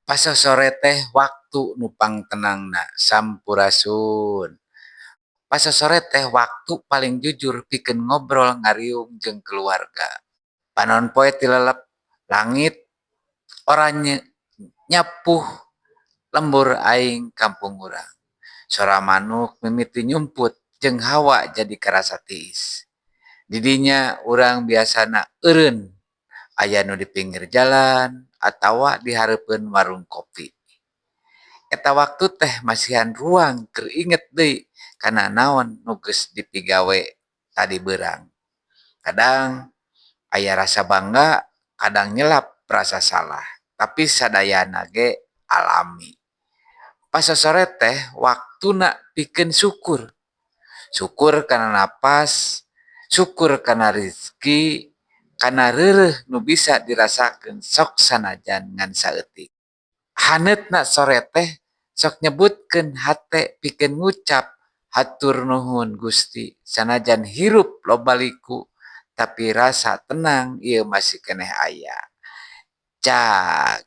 Pasosore teh waktu nu pangtenangna. Sampurasun. Pasosore teh waktu paling jujur pikeun ngobrol ngariung jeung keluarga. Panon poe tilelep, langit oranye nyapuh lembur aing kampung urang. Sora manuk mimiti nyumput jeung hawa jadi karasa tiis. Di dinya urang biasana eureun, aya nu di pinggir jalan atawa di hareupeun warung kopi. Eta waktu teh masihan ruang keur inget deui kana naon nu geus dipigawe tadi beurang. Kadang aya rasa bangga, kadang nyelap rasa salah, tapi sadayana ge alami. Pasosore teh waktuna pikeun syukur. Syukur kana napas, syukur kana rezeki, kana reureuh nu bisa dirasakeun sok sanajan ngan saeutik. Haneutna sore teh sok nyebutkeun hate pikeun ngucap hatur nuhun Gusti, sanajan hirup loba liku, tapi rasa tenang ieu masih keneh aya. Cag.